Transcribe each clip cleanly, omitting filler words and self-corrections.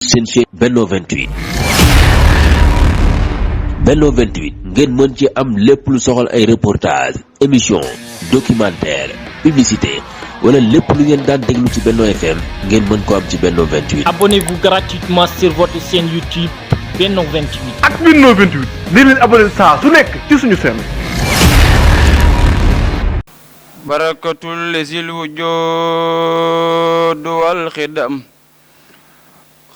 seen chaîne Benno 28. Benno 28 ngeen mën ci am lépp lu soxal ay reportage émission documentaire publicité wala lépp lu ngeen daan déglu ci Benno FM ngeen mën ko am ci Benno 28. Abonnez-vous gratuitement sur votre chaîne YouTube Benno 28. ak Benno 28 di leen abonné saa su nekk ci suñu chaîne. barakatul lazil wujud wal khidam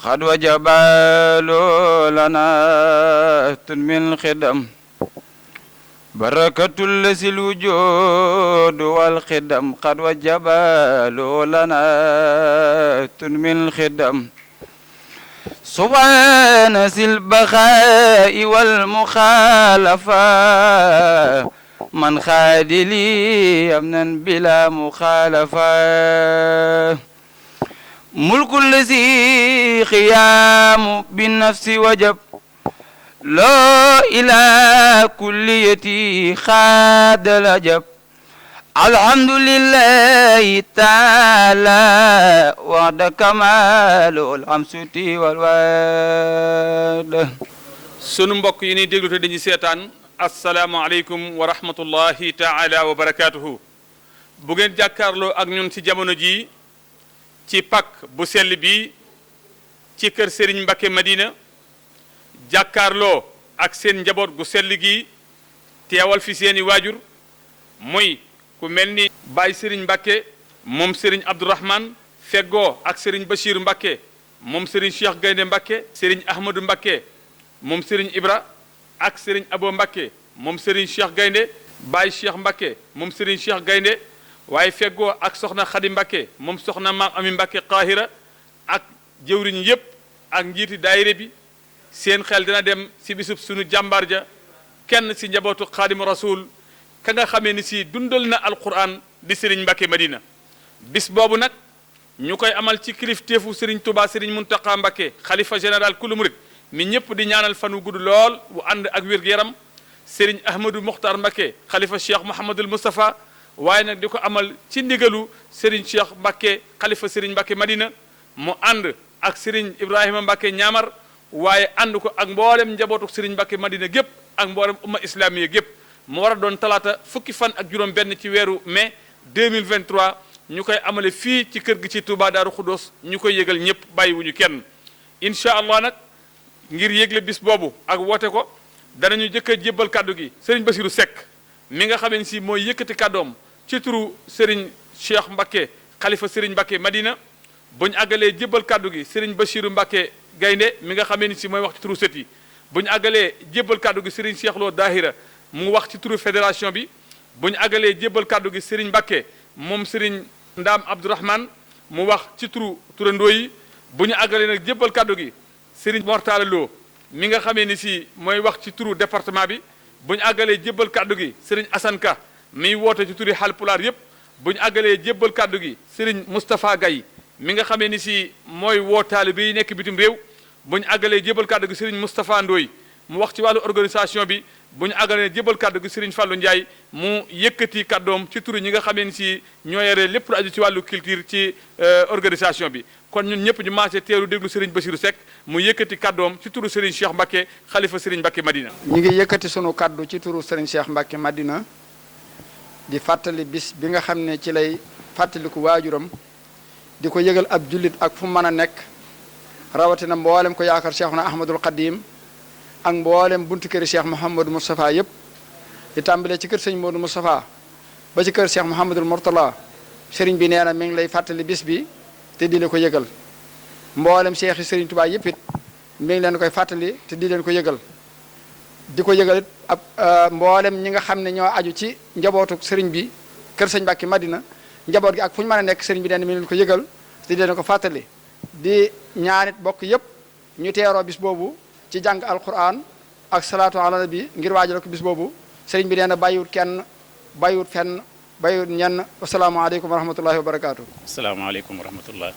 khad wajabalo lana min khidam barakatul lazil wujud wal khidam khad wajabalo lana min khidam subhana zil bakhai wal mukhalafa من خادلي أمنا بلا مخالفة ملك الذي قيام بالنفس وجب لا إلى كليتي خاد الأجب الحمد لله تعالى وعد كمال الحمسوتي والواد sunu mbokk yi ni déglu te dañuy seetaan asalaamaaleykum wa rahmatullahi taala wa barakaatuhu bu ngeen jàkkaarloo ak ñun ci jamono ji ci pak bu sell bi ci kër Serigne Mbacké Madina jàkkaarloo ak seen njaboot gu sell gi teewal fi seeni waajur muy ku mel ni Baye Serigne Mbacké moom Serigne Abdourahmane feggoo ak Serigne Bachir Mbacké moom Serigne Cheikh Gaynde Mbacké Serigne Ahmadou Mbacké moom Serigne Ibra ak Serigne Abo Mbacké moom Serigne Cheikh Gaynde Baye Cheikh Mbacké moom Serigne Cheikh Gaynde waaye feggoo ak soxna Khady Mbacké moom soxna Maam Ami Mbacké Qahira ak jëwriñ yépp ak njiiti daayira bi seen xel dina dem si bisub sunu jàmbaar ja kenn si njabootu Xaadimu Rasul ka nga xamee ni si dundal na alquran di Serigne Mbacké Madina bis boobu nag ñu koy amal ci kilifteefu Serigne Touba Serigne Mountakha Mbacké xalifa général kulu murid mi ñëpp di ñaanal fan wu gudd lool bu ànd ak wér-gu-yaram Serigne Ahmadou Mokhtar Mbacké xalifa Cheikh Mouhamadul Moustapha waaye nag di ko amal ci ndigalu Serigne Cheikh Mbacké xalifa Serigne Mbacké Madina mu ànd ak Serigne Ibrahima Mbacké ñaamar waaye ànd ko ak mboolem njabootu Serigne Mbacké Madina gépp ak mboolem umma islamiya gépp mu war a doon talaata fukki fan ak juróom benn ci weeru mai 2023 ñu koy amale fii ci kër gi ci Touba Daaru Khoudoss ñu koy yëgal ñëpp bàyyiwuñu kenn incha allah nag ngir yégle bis boobu ak woote ko danañu jëkk a jébbal kàddu gi Serigne Bassirou Seck mi nga xamee ni si mooy yëkkati kàddoom ci turu Serigne Cheikh Mbacké xalifa Serigne Mbacké Madina bu ñu àggalee jébbal kàddu gi Serigne Bachirou Mbacké Gaynde mi nga xamee ni si mooy wax ci turu sët yi bu ñu àggalee jébbal kàddu gi Serigne Cheikh Lo Dahira mu wax ci turu fédération bi bu ñu àggalee jébbal kàddu gi Serigne Mbacké moom Serigne Ndam Abdourahmane mu wax ci turu turandoo yi bu ñu àggalee nag jébbal kàddu gi Serigne Mortala Lo mi nga xamee ni si mooy wax ci turu département bi bu ñu àggalee jébbal kàddu gi Serigne Assane Ka miy woote ci turi Haalpulaar yëpp bu ñu àggalee jébbal kàddu gi Serigne Moustapha Gaye mi nga xamee ni si mooy woo taalibe yi nekk bitim réew bu ñu àggalee jébbal kàddu gi Serigne Moustapha Ndoye mu wax ci wàllu organisation bi bu ñu àggalee jébbal kàddu gi Serigne Fallou Ndiaye mu yëkkati kàddoom ci turu ñi nga xamee ni si ñoo yore lépp lu aju ci wàllu culture ci organisation bi kon ñun ñëpp ñu maase teeru déglu Serigne Bassirou Seck mu yëkkati kàddoom ci turu Serigne Cheikh Mbacké xalifa Serigne Mbacké Madina. ñu ngi yëkkati sunu kàddu ci turu Serigne Cheikh Mbacké Madina di fàttali bis bi nga xam ne ci lay fàttaliku waajuram di ko yëgal ab jullit ak fu mu mën a nekk rawatina mboolem ko yaakaar Cheikhuna Ahmadul Khadim ak mboolem buntu këri Cheikh Mouhamadou Moustapha yëpp di tàmbalee ci kër sëñ Modou Moustapha ba ci kër Cheikh Mouhamadul Mourtala Serigne bi nee na mi ngi lay fàttali bis bi te di leen ko yëgal mboolem Cheikh yi Serigne Touba yëpp it mi ngi leen koy fàttali te di leen ko yëgal di ko yëgal it ab mboolem ñi nga xam ne ñoo aju ci njabootu Serigne bi kër sëñ Mbacké Madina njaboot gi ak fu ñu mën a nekk Serigne bi nee na mi ngi leen ko yëgal te di leen ko fàttali di ñaanit bokk yëpp ñu teeroo bis boobu ci jàng alquran ak salaatu ala nabi ngir waajal ko bis boobu Serigne bi nee na bàyyiwut kenn bàyyiwut fenn bàyyiwut ñenn asalaamaaleykum wa rahmatullahi wa barakaatu. asalaamaaleykum wa rahmatullah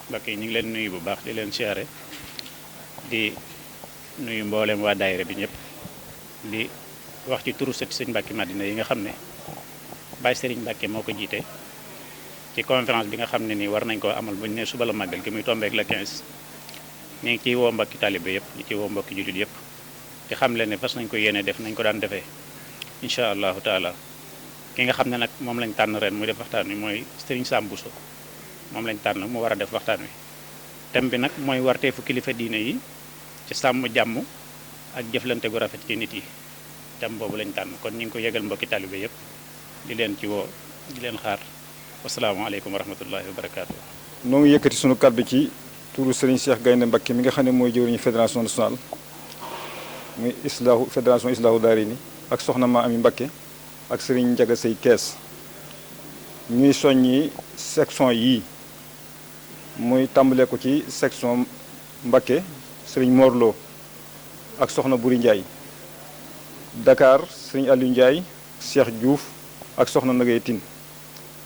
mbokk yi ñu ngi leen nuyu bu baax di leen siyaare di nuyu mboolem waa daayira bi ñëpp di wax ci turu sët sëñ Mbacké Madina yi nga xam ne Baye Serigne Mbacké moo ko jiite ci conférence bi nga xam ne nii war nañ koo amal bu ñu ne suba la màggal gi muy tombeek la 15 ñu ngi ciy woo mbokki talibé yëpp di ci woo mbokki jullit yëpp di xam leen ne fas nañ ko yéene def nañ ko daan defee incha allahu taala ki nga xam ne nag moom lañ tànn ren muy def waxtaan wi mooy Serigne Sam Bousso moom lañ tànn mu war a def waxtaan wi thème bi nag mooy warteefu kilifa diine yi ci sàmm jàmm ak jëflante gu rafet ci nit yi thème boobu lañ tànn kon ñu ngi ko yëgal mbokki talibé yëpp di leen ci woo di leen xaar wasalaamaaleykum wa rahmatullahi wa barakaatu. noo ngi yëkkati sunu kàddu ci turu Serigne Cheikh Gaynde Mbacké mi nga xam ne mooy jëwriñu fédération nationale muy fédération Islaahu Daarayni ak soxna Ma Ami Mbacké ak Serigne Ndiaga Sey Kees ñuy soññi section yii muy tàmbalee ko ci section Mbacké Serigne Morlo ak soxna Buri Ndiaye Dakar Serigne Aliou Ndiaye Cheikh Diouf ak soxna Nagay Tine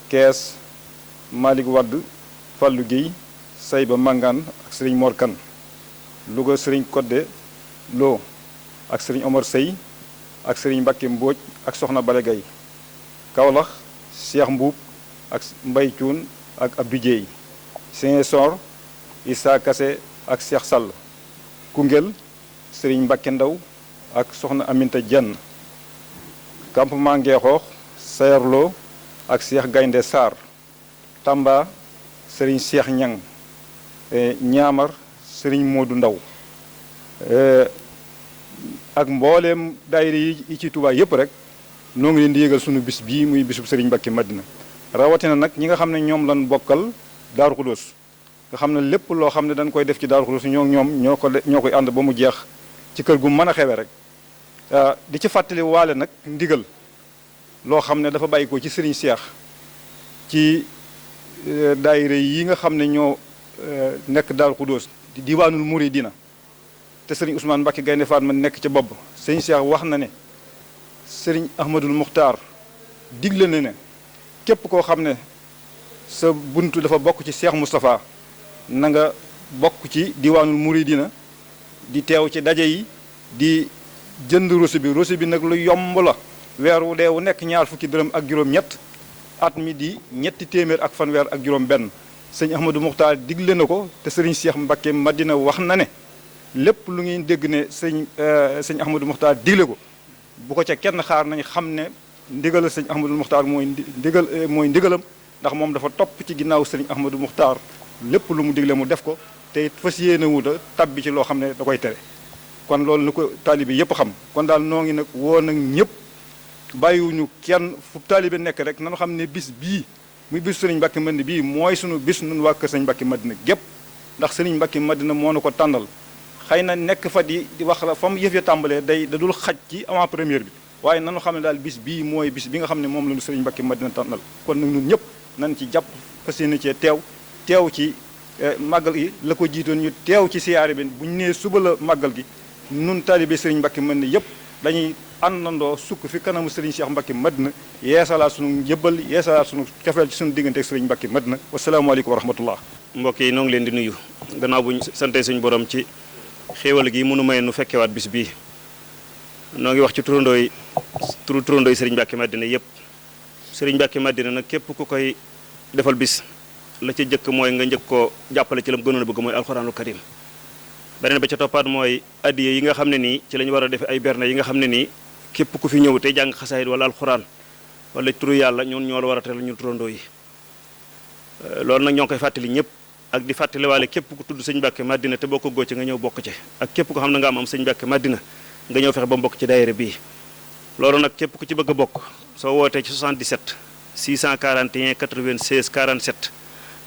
Kees Malick Wadd Fallou Guèye Sayba Mangane ak Serigne Mor Kane Louga Serigne Codé Lo ak Serigne Omar Sey ak Serigne Mbacké Mbodj ak soxna Bale Gaye Kaolack Cheikh Mbuub ak Mbay Cuun ak Abdou Dieye Ziguinchor Issa Kassé ak Cheikh Sall Koungheul Serigne Mbacké Ndaw ak soxna Aminta Dieng campement Ngeexoox Sayarlo ak Cheikh Gaynde Sarr Tamba Serigne Cheikh Ñang Ñaamar Serigne Modou Ndaw ak mbooleem daayira yi ci Touba yëpp rek noo ngi leen di yëgal sunu bis bii muy bisub Serigne Mbacké Madina rawatina nag ñi nga xam ne ñoom lan bokkal Daaru Xudoos nga xam ne lépp loo xam ne dañ koy def ci Daaru Xudoos ñoom ñoo koy ànd ba mu jeex ci kër gu mën a xewe rek di ci fàttali waale nag ndigal loo xam ne dafa bàyyi ko ci Serigne Cheikh ci daayira yi nga xam ne ñoo nekk Daaru Xudoos di diwaanul Muridina te Serigne Ousmane Mbacké Gaynde Fatma nekk ca bopp Serigne Cheikh wax na ne Serigne Ahmadul Muxtaar digle na ne képp koo xam ne sa buntu dafa bokk ci Cheikh Moustapha na nga bokk ci diwaanul Muridina di teew ci daje yi di jënd rosi bi nag lu yomb la weer wu dee wu nekk ñaar fukki dërëm ak juróom-ñett at mi di ñetti téeméer ak fanweer ak juróom-benn sëñ Ahmadou Muxtaar digle na ko te Serigne Cheikh Mbacké Madina wax na ne lépp lu ngeen dégg ne sëñ Ahmadou Muxtaar digle ko bu ko ca kenn xaar nañ xam ne ndigal sëñ Ahmadou Muxtaar mooy ndigalam ndax moom dafa topp ci ginnaaw sëñ Ahmadou Muxtaar lépp lu mu digle mu def ko te it fas yéene wuta tabbi ci loo xam ne da koy tere kon loolu na ko taalibe yëpp xam kon daal noo ngi nag woo nag ñëpp bàyyiwuñu kenn fu taalibe nekk rek nanu xam ne bis bii muy bis sëriñ Mbacké Madina bii mooy sunu bis nun waa kër sëriñ Mbacké Madina gépp ndax sëriñ Mbacké Madina moo na ko tànnal xëy na nekk fa di wax la fa mu yëf ya tàmbalee da dul xaj ci avant première bi waaye nanu xam ne daal bis bii mooy bis bi nga xam ne moom la ñu sëriñ Mbacké Madina tànnal kon nag ñun ñëpp nañ ci jàpp fas yéene cee teew ci màggal gi la ko jiitoon ñu teew ci siyaare bi bu ñu nee suba la màggal gi nun taalibe sëriñ Mbacké Madina yëpp dañuy àndandoo sukk fi kanamu sëriñ Cheikh Mbacké Madina yeesalaat sunu njëbbal yeesalaat sunu cofeel ci sunu diggante ak sëriñ Mbacké Madina wasalaamaaleykum wa rahmatullah mbokk yi noo ngi leen di nuyu gannaaw bu ñu sante suñu borom ci xéewal gi mënu may nu fekkewaat bis bii noo ngi wax ci turandooy sëriñ Mbacké Madina yëpp sëriñ Mbacké Madina nag képp ku koy defal bis la ca jëkk mooy nga njëkk koo jàppale ci la mu gënoon a bëgg mooy alxuraanul karim beneen ba ca toppaat mooy addiye yi nga xam ne nii ci la ñu war a defe ay berne yi nga xam ne nii képp ku fi ñëw te jàng xasaayit wala alxuraan wala turu yàlla ñun ñoo la war a teral ñu turandoo yi loolu nag ñoo ngi koy fàttali ñëpp ak di fàttaliwaale képp ku tudd sëñ Mbacké Madina te bokk góoc nga ñëw bokk ci ak képp ko xam ne nga am sëñ Mbacké Madina nga ñëw fexe ba mbokk ci daayira bii loolu nag képp ku ci bëgg a bokk soo wootee ci 77 641 96 47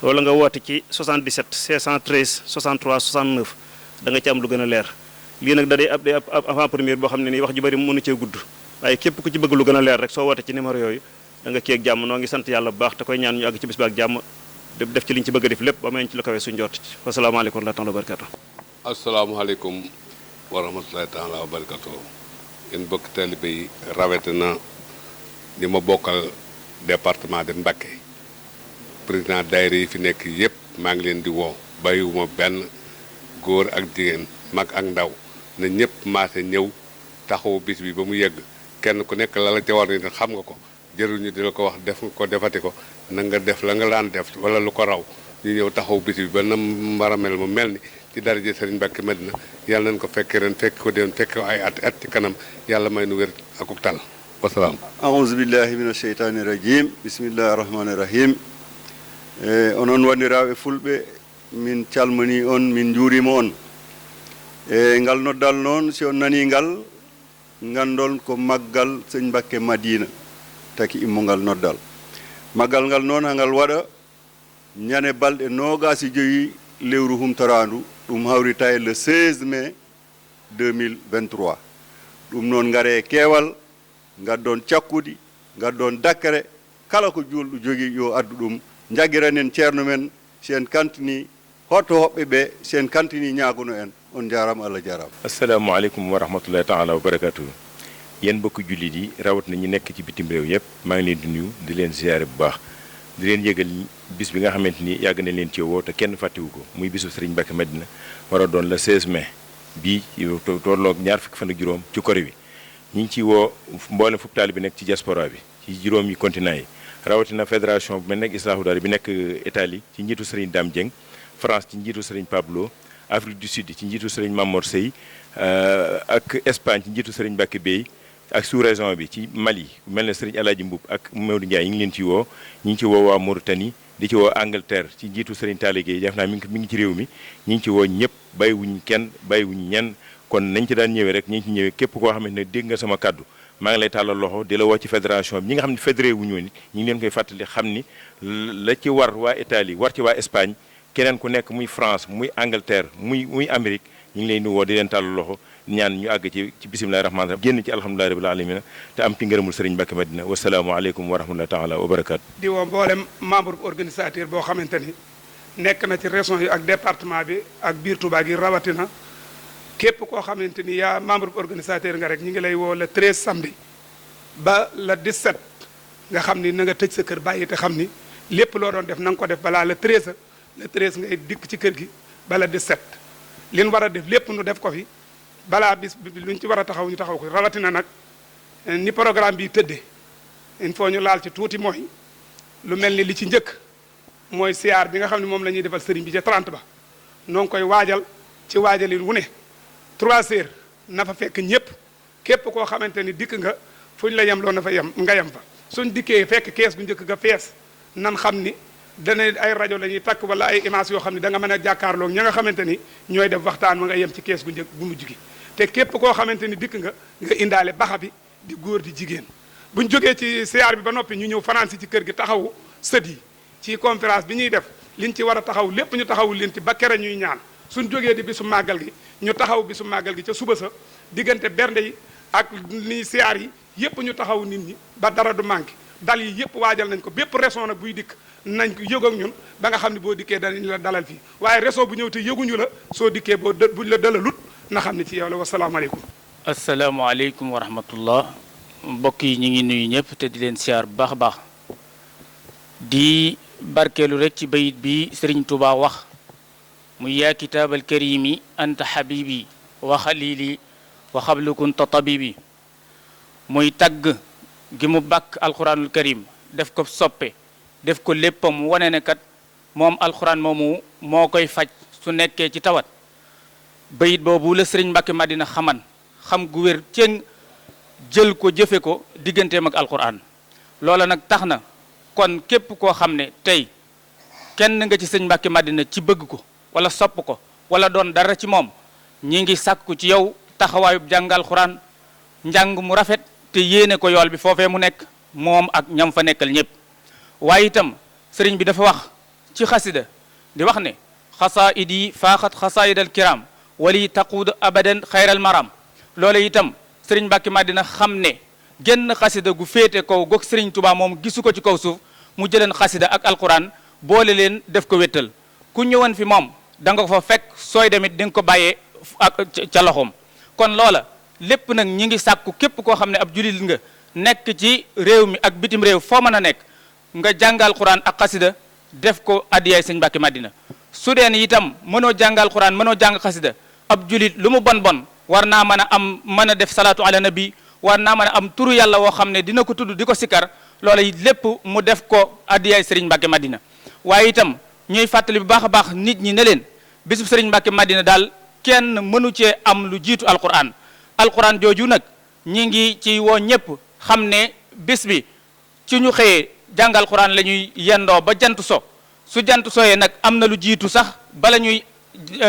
wala nga woote ci 77 613 63 69 da nga ci am lu gën a leer lii nag da day ab avant première boo xam ne nii wax ju bari mënu cee gudd waaye képp ku ci bëgg lu gën a leer rek soo woote ci numéro yooyu da nga kii ak jàmm noo ngi sant yàlla bu baax te koy ñaan ñu àgg ci bis ba ak jàmm def ci liñ ci bëgg a def lépp ba may ci la kawee suñu jot ci wasalaamaaleykum wa rahmatullahi wa barakatuh asalaamaaleykum wa rahmatullahi taala wa barakatuh yéen bokk taalibe yi rawatina ñi ma bokkal département de Mbacké président daayira yi fi nekk yëpp maa ngi leen di woo bàyyiwuma benn góor ak jigéen mag ak ndaw na ñëpp maase ñëw taxawu bis bi ba mu yegg kenn ku nekk la la ca war ni xam nga ko jërul ñu di la ko wax def nga ko defati ko na nga def la nga daan def wala lu ko raw ñu ñëw taxaw bis bi ba na mbara mel mu mel ni ci daraje Serigne Mbacké Madina yàlla nañ ko fekke ren fekk ko déwén fekk ko ay at ci kanam yàlla may nu wér akuk tal wasalaam. a'uuzu billahi mina sheytaani rajim bismillahi rahmani rahim onon wandiraɓe fulɓe min calmini on min juurima on ngal noddal noon si on nani ngal ngandol ko maggal Serigne Mbacké Madina taki immongal noddal maggal ngal noon hangal waɗa ñane balɗe 25 lewru humtorandu ɗum hawrita e le 16 mai 2023 ɗum noon ngare e keewal ngaddon cakkude ngaddon dakkere kala ko julɗo jogii yo addu ɗum jagiranen ceerno men sen kantini hotto hoɓɓe ɓe sen kantini ñaagono en on jarama Allah jarama. Assalamu aleykum wa rahmatullahi taala wa barakatuh. Yéen mbokki jullit yi rawat na ñu nekk ci bitim réew yëpp maa ngi leen di nuyu di leen ziyaare bu baax di leen yëgal bis bi nga xamante ni yàgg na leen ci woo te kenn fàttewu ko muy bisu Serigne Mbacké Madina war a doon le 16 mai bii tolloog ñaar fukki fan ak juróom ci kori bi ñu ngi ci woo mboolem fukk taalibe bi nekk ci diaspora bi ci juróomi continent yi rawatina fédération bu mel nekk Islaahu Daara bi nekk Italie ci njiitu Serigne Dame Dieng, France ci njiitu Serigne Pablo, Afrique du Sud ci njiitu Serigne Mamor Sey ak Espagne ci njiitu Serigne Mbacké Bey ak sous région bi ci Mali bu mel ne Serigne Alaaji Mbub ak Maodo Ndiaye ñu ngi leen ci woo ñu ngi ci woo waa Mauritanie di ci woo Angleterre ci njiitu Serigne Talla Gueye def naa mi ngi ci réew mi ñu ngi ci woo ñëpp bàyyiwuñu kenn bàyyiwuñu ñenn kon nañ ci daan ñëwee rek ñu ngi ci ñëwee képp koo xamante ne dégg nga sama kàddu maa ngi lay tàllal loxo di la woo ci fédération bi ñi nga xam ne fédéré wu ñu nit ñu ngi leen koy fàttali xam ni la ci war waa Italie war ci waa Espagne keneen ku nekk muy France muy Angleterre muy Amérique ñu ngi leen di woo di leen tàllal loxo ñaan ñu àgg ci bisimilahi rahmaani rahim génn ci alhamdulilahi rabbil alamin te am ci ngërëmul Serigne Mbacké Madina wasalaamu aleykum wa rahmatullahi taala wa barakaatu. di woo mboolem membre organisateur boo xamante ni nekk na ci région yi ak département bi ak biir Touba gi rawatina képp koo xamante ni yaa membre organisateur nga rek ñu ngi lay woo le 13 samedi ba le 17 nga xam ni na nga tëj sa kër bàyyi te xam ni lépp loo doon def na nga ko def balaa le 13 ngay dikk ci kër gi ba le 17 li ñu war a def lépp nu def ko fi balaa bis bi luñ ci war a taxaw ñu taxaw ko rawatina nag ni programme bi tëddee il faut ñu laal ci tuuti mooy lu mel ni li ci njëkk mooy siyaar bi nga xam ne moom la ñuy defal sëriñ bi ca 30 ba noo ngi koy waajal ci waajalin wu ne 3 heures na fa fekk ñëpp képp koo xamante ni dikk nga fuñ la yem loo na fa yem nga yem fa suñ dikkee fekk kees gu njëkk ga fees nan xam ni dana ay rajo la ñuy takk wala ay image yoo xam ne da nga mën a jàkkaarloo ña nga xamante ni ñooy def waxtaan ma nga yem ci kees gu njëkk gu mujj gi te képp koo xamante ni dikk nga indaale baxa bi di góor di jigéen buñ jógee ci siyaar bi ba noppi ñu ñëw fanaan si ci kër gi taxawu sët yi ci conférence bi ñuy def liñ ci war a taxaw lépp ñu taxawul leen ci ba kere ñuy ñaan suñ jógee di bisu màggal gi ñu taxaw bisu màggal gi ca suba sa diggante bernde yi ak ni siyaar yi yépp ñu taxaw nit ñi ba dara du manqué dal yi yépp waajal nañ ko bépp région nag buy dikk nañ ko yëg ak ñun ba nga xam ne boo dikkee danañ la dalal fii waaye région bu ñëw te yëguñu la soo dikkee boo buñ la dalalut na xam ne ci yow la wasalaamaaleykum. asalaamaaleykum wa rahmatullah mbokk yi ñu ngi nuyu ñëpp te di leen siyaar bu baax a baax di barkeelu rek ci bayit bi Serigne Touba wax muy yaa kitaabal karimi anta habibi wa xalili wa xablu kunta tabibi muy tagg gi mu bàkk alquranul karim def ko soppe def ko léppam wane ne kat moom alquran moomu moo koy faj su nekkee ci tawat bayit boobu la Serigne Mbacké Madina xaman xam gu wér cëng jël ko jëfe ko digganteem ak alquran loola nag tax na kon képp koo xam ne tey kenn nga ci Serigne Mbacké Madina ci bëgg ko wala sopp ko wala doon dara ci moom ñi ngi sàkku ci yow taxawaayub jàng alquran njàng mu rafet te yéene ko yool bi foofee mu nekk moom ak ñam fa nekkal ñëpp waaye itam sëriñ bi dafa wax ci xasida di wax ne xasaidi faaxat xasaidal kiram wali taquud abadan xayral maram loole itam sëriñ Mbacké Madina xam ne genn xasida gu féete kaw goog sëriñ Touba moom gisu ko ci kaw suuf mu jëleen xasida ak alquran boole leen def ko wéttal ku ñëwoon fi moom da nga ko fa fekk sooy demit di nga ko bàyyee ak ca loxoom kon loola lépp nag ñi ngi sàkku képp koo xam ne ab julit nga nekk ci réew mi ak bitim réew foo mën a nekk nga jàngal quran ak xasida def ko addiyaay sëñ Mbacké Madina su deen itam mënoo jàngal quran mënoo jàng xasida ab julit lu mu bon bon war naa mën a am mën a def salaatu ala nabi war naa mën a am turu yàlla woo xam ne dina ko tudd di ko sikkar loola it lépp mu def ko addiyaay Serigne Mbacke Madina. waaye itam ñuy fàttali bu baax a baax nit ñi ne leen bisub Serigne Mbacke Madina daal kenn mënu cee am lu jiitu alquran jooju nag ñi ngi ci woo ñëpp xam ne bis bi ci ñu xëyee jàng alquran la ñuy yendoo ba jant so su jant sooyee nag am na lu jiitu sax bala ñuy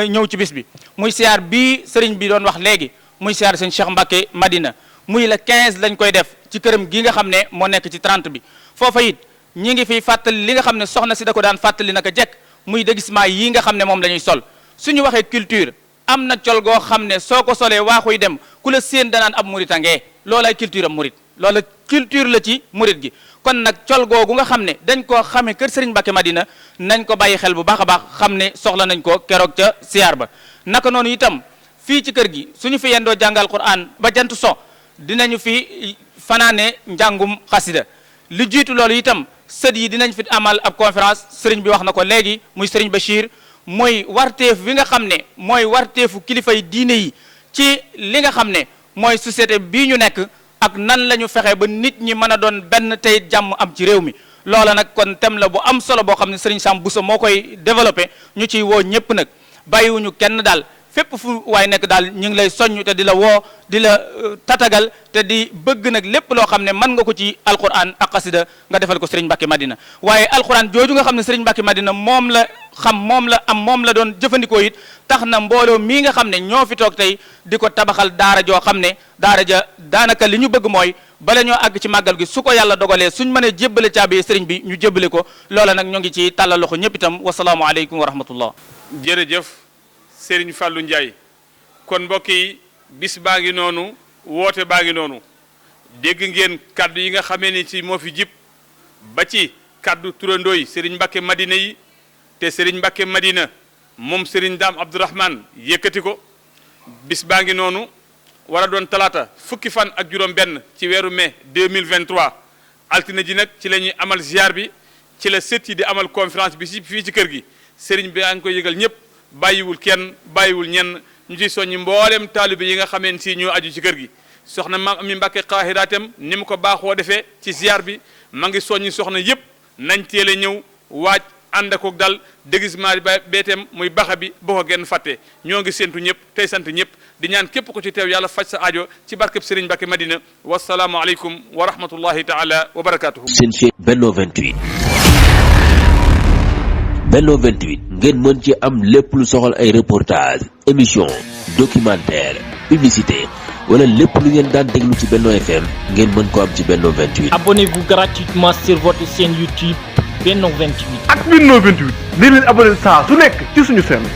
ñëw ci bis bi muy siyaar bii sëriñ bi doon wax léegi muy siyaar sëñ Cheikh Mbacke Madina muy la 15 lañ koy def ci këram gi nga xam ne moo nekk ci 30 bi foofa it ñi ngi fiy fàttali li nga xam ne soxna si da ko daan fàttali naka jekk muy déguisement yii nga xam ne moom la ñuy sol suñu waxee culture am na col goo xam ne soo ko solee waaxuy dem ku la séen danaan ab murit a ngee loolay culture am murit loola culture la ci murit gi kon nag col googu nga xam ne dañ koo xamee kër Serigne Mbacke Madina nañ ko bàyyi xel bu baax a baax xam ne soxla nañ ko keroog ca siyaar ba naka noonu itam fii ci kër gi suñu fi yendoo jàngal Qur'an ba jant so dinañu fi fanaane njàngum xasida lu jiitu loolu itam sët yi dinañ fi amal ab conférence Serigne bi wax na ko léegi muy Serigne Bachir mooy warteef bi nga xam ne mooy warteefu kilifay diine yi ci li nga xam ne mooy société bii ñu nekk ak nan la ñu fexe ba nit ñi mën a doon benn tey jàmm am ci réew mi loola nag kon thème la bu am solo boo xam ne Serigne Sam Bousso moo koy développé ñu ciy woo ñëpp nag bàyyiwuñu kenn daal fépp fu waaye nekk daal ñu ngi lay soññ te di la woo di la tatagal te di bëgg nag lépp loo xam ne mën nga ko ci alquran ak xasida nga defal ko Serigne Mbacke Madina waaye alquran jooju nga xam ne Serigne Mbacke Madina moom la xam moom la am moom la doon jëfandikoo it tax na mbooloo mii nga xam ne ñoo fi toog tey di ko tabaxal daara joo xam ne daara ja daanaka li ñu bëgg mooy bala ñoo àgg ci màggal gi su ko yàlla dogalee suñ mënee jébbale caabi Serigne bi ñu jébbale ko loola nag ñoo ngi ci tàllal loxo ñëpp itam wasalaamu aleykum wa rahmatullah. jërëjëf Serigne Fallou Ndiaye kon mbokk yi bis baa ngi noonu woote baa ngi noonu dégg ngeen kaddu yi nga xamee ni ci moo fi jib ba ci kaddu turandooy Serigne Mbacke Madina yi te Serigne Mbacke Madina moom Serigne Dame Abdourahmane yëkkati ko bis baa ngi noonu war a doon talaata fukki fan ak juróom benn ci weeru mai 2023 altine ji nag ci la ñuy amal ziar bi ci la sët yi di amal conférence bi fii ci kër gi Serigne bi a ngi koy yëgal ñëpp bàyyiwul kenn bàyyiwul ñenn ñu ciy soññi mboolem taalibe yi nga xameen si ñoo aju ci kër gi soxna maam Ami Mbacke xaaxiraatam ni mu ko baaxoo defee ci ziar bi ma ngi soññi soxna yëpp nañ teel a ñëw waaj ànd ak dal déguisement bi beeteem muy baxa bi boo ko genn fàtte ñoo ngi séntu ñëpp tey sant ñëpp di ñaan képp ko ci teew yàlla faj sa aajo ci barkeb Serigne Mbacke Madina wasalaamu aleykum wa rahmatullahi taala wa barakatuhu. seen chaîne Benno 28 Benno 28 ngeen mën ci am lépp lu soxal ay reportage émission documentaire publicité wala lépp lu ngeen daan déglu ci Benno FM ngeen mën ko am ci Benno 28. Abonnez-vous gratuitement sur votre chaîne YouTube Benno 28. ak Benno 28 ni leen abonné saa su nekk ci suñu chaîne.